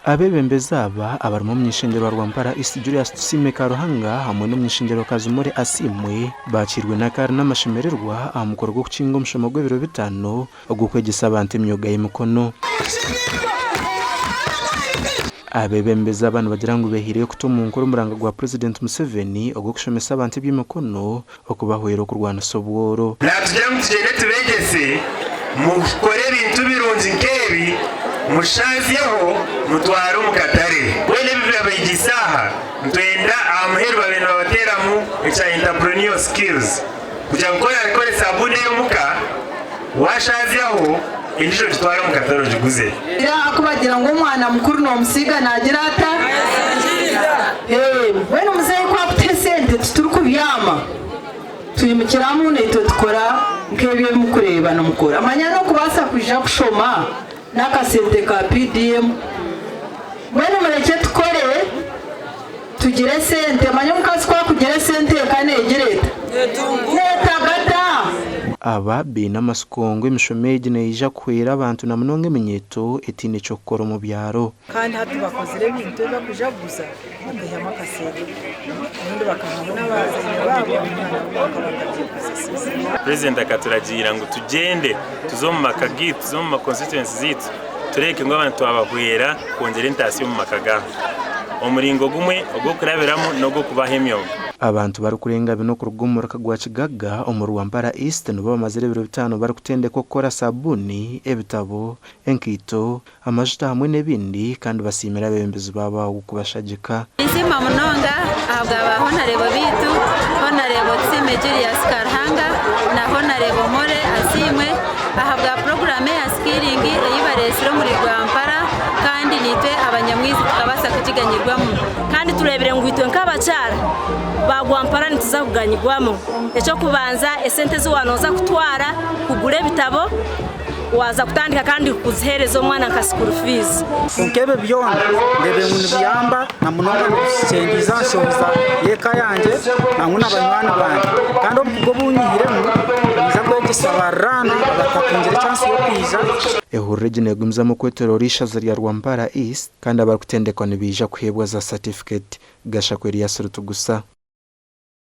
Abeebembezi aba abarimu omuny'ishengyero wa Rwampara East Julius Tusiime Karuhanga hamwe n'omuny'ishengyero-kazi Molly Asiimwe baakiirwe n'akaari n'amashemererwa aha mukoro gw'okukinga omushomo gw'ebiro bitaano ogw'okwegyesa abantu emyoga y'emikono. Abeebembezi aba nibagira ngu beehaireyo kuta omu nkora omuranga gwa Purezidenti Museveni ogw'okushomesa abantu eby'emikono okubahwera okurwanisa obworo. Naatugira ngu tugyende tubeegyese, mukore ebintu birungi nk'ebi, mushaazyeho mutware omu katare. Mbwenu ebi birabeegyesa aha, nitwenda aha muheru babe nibabateeramu ekya entrepreneurial skills kugira ngu ku oraakore sabuuni ey'omuka, waashaazyaho endiijo ogitware omu katare ogiguze. Ahakuba ngu omwana mukuru nomusiiga nagira ata? Mbwenu muzeeyi ku akutuha esente titurikubyama, twimukiramu naitwe tukora nk'ebi ebi murikureeba nimukora. Manya n'okubaasa kwija kushoma n'akasente ka PDM. Mbwenu murekye tukore tugire esente. Manya omukazi ku akugira esente eka neegira eta? Neetagata. Aba baine amatsiko ngu emishomo egi neija kuhwera abantu na munonga eminyeeto etaine ky'okukora omu byaro. Kandi hati bakozire ebintu ebi barikuja kuguza bakaihamu akasente obundi bakahamu n'abazaire baabo nabo bakaba bakabyekozeseza. Purezidenti akaturagiira ngu tugyende tuze omu maka gaitu, tuze omu ma constituency zaitu tureebeke ngu abantu twabahwera kwongyera entaasya omu maka gaabo. Omuringo gumwe ogw'okurabiramu n'ogw'okubaha emyoga. Abantu barikurenga bina okuruga omu muruka gwa Kigaga omu Rwampara East nibo bamazire ebiro bitaano barikutendekwa okukora sabuuni, ebitabo, enkaito, amajuta hamwe n'ebindi kandi basiimire abeebembezi baabo ahabw'okubashagika. Ninsiima munonga ahabwa ba Honarebo baitu, Honarebo Tusiime Julius Karuhanga na Honarebo Molly Asiimwe ahabwa puroguraamu eya skilling ei bareetsire omuri Rwampara kandi naitwe abanyamwizi tukabaasa kugiganyirwamu. Kandi tureebire ngu itwe nk'abakyara ba Rwampara nituza kuganyirwamu. Eky'okubanza esente ezi waaba nooza kutwara kugura ebitabo, Waaza kutandika kandi kuziheereza omwana nka school fees. Kwonka ebyo byona ndeebire ngu nibiyamba na munonga nibikyendeeza aha nshohoza y'eka yangye nangwa na banywani bangye. Kandi obukugu obu nyihiremu ninza kwegyesa abariraanwa abatatungire chance y'okwija. Ehururu egi neegumizamu okwetoroora eishaza rya Rwampara East kandi abarikutendekwa nibaija kuheebwa za satifiketi. Gashakwa Erias Rutugusa.